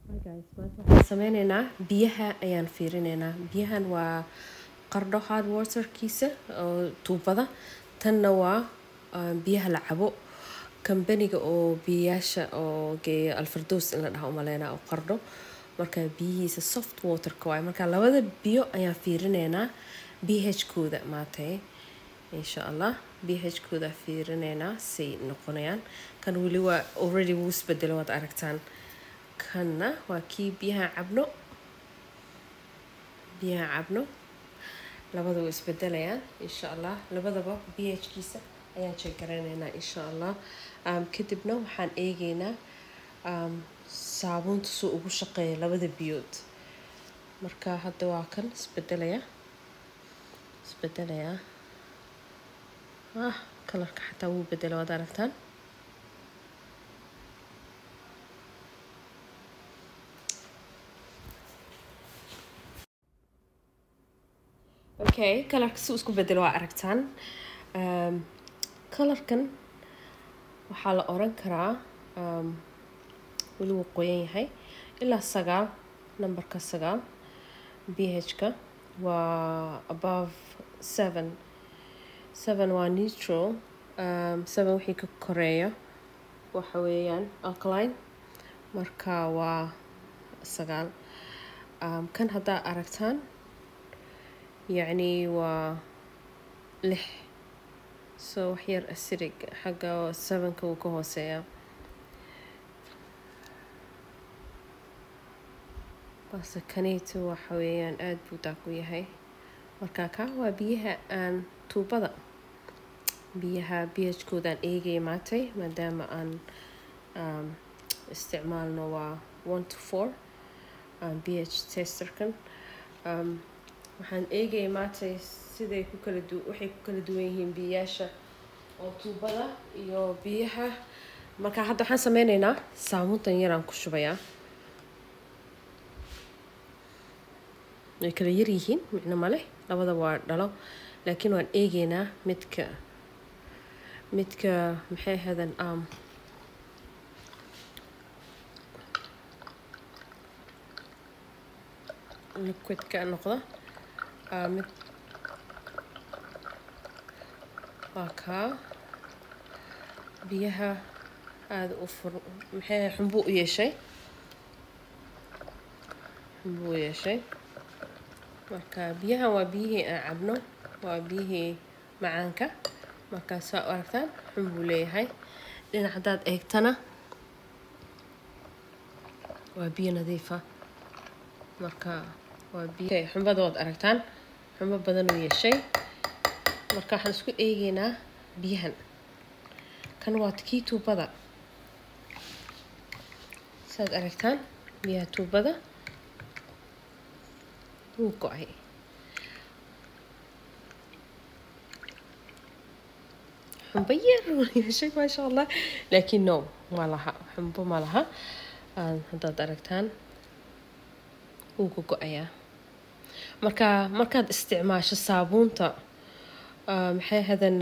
Guys, maanta waxaan sameyneynaa biyaha ayaan fiirineynaa. Biyahan waa Qardho hard waterkiisa oo tuubada, tanna waa biyaha la cabo, kambaniga oo biyayaasha oo geeya Alfardoos in la dhaha umaleynaa oo Qardho. Marka biyihiisa soft waterka waaye. Marka labada biyo ayaan fiirineynaa pH kooda maatay, insha Allah. pH kooda fiirineynaa say noqonayaan. Kan weli waa already wuu isbedelo, waad aragtaan. Kanna waa kii biyaha cabno, biyaha cabno. Labada way isbedelayaan, insha Allah. Labadaba pH kiisa ayaan check garaynaynaa, insha Allah. Kadibna waxaan eegeynaa saabuunta suu ugu shaqeeya labada biyood. Marka hadda waa kan isbedelaya, isbedelaya. Colorka xataa wuu bedela, waad aragtaan. Okay, colorka si isku bedelo waa aragtaan. Colorkan waxaa la oran karaa weli wuu qoyan yahay ilaa 9, numberka 9. pH-ka waa above 7. 7 waa neutral. 7 wixii ka koreeya waxa weeyaan alkaline. Marka waa 9. Kan haddaa aragtaan, yacni waa 6, so wax yar acidic, xagga sevenka wuu ka hooseeyaa. Balse kaneyto waxa weeyaan aada buu dark u yahay. Marka kaa waa biyaha aan tuubada, biyaha pH koodaan eegaya maantay, maadaama aan isticmaalno waa 1 to 4 pH testerkan. Waxaan eegaya maantay siday ku kala du waxay ku kala duwan yihiin biyaasha oo tuubada iyo biyaha. Marka hadda waxaan sameyneynaa saabuuntan yaraan ku shubayaa. Way kala yar yihiin, micno male, labada waa dhalo, laakiin waan eegeynaa midka maxay ahadan liquidka noqda. Mid waa kaa biyaha aada u fur, maxay xunbuu u yeeshay, xunbuu u yeeshay. Marka biyahan waa biyihii aan cabno, waa biyihii macaanka. Markaa saa u aragtaan, xun buu leeyahay. Dhinac haddaad eegtana waa biyo nadiifa. Marka waa biyo xunbada, waad aragtaan, xunbo badan uu yeeshay. Marka waxaan isku eegeynaa biyahan. Kan waa kii tuubada. Saad aragtaan, biyaha tuubada wuu go-ay. Xumbo yar uu yeeshay, maasha Allah, laakiin no, ma laha xumbo, ma laha. Haddaad aragtaan, wuu ka go-ayaa. Marka markaad isticmaasho saabuunta, maxay ahadan,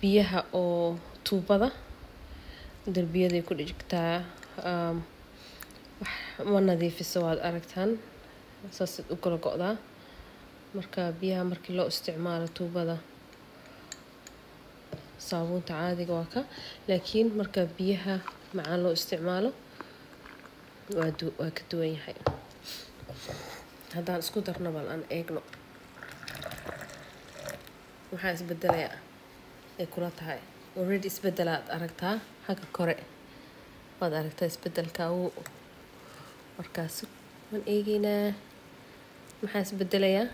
biyaha oo tuubada derbiyaday ku dhigtaa, wax ma nadiifiso, waad aragtaan, saasaad u kala go-daa. Marka biyaha markii loo isticmaalo tuubada, saabuunta caadiga waa ka, laakiin marka biyaha macaan loo isticmaalo waa ka duwan yahay. Haddaan isku darno, bal aan eegno maxaa isbedelayaa ay kula tahay. Already isbedelaad aragtaa xagga kore, waad aragtaa isbedelka uu. Markaas waan eegeynaa maxaa isbedelayaa.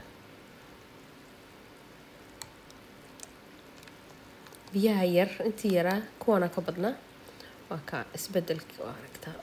Biyaha yar intii yaraa kuwana ka badnaa, waa ka isbedelkii, waa aragtaa.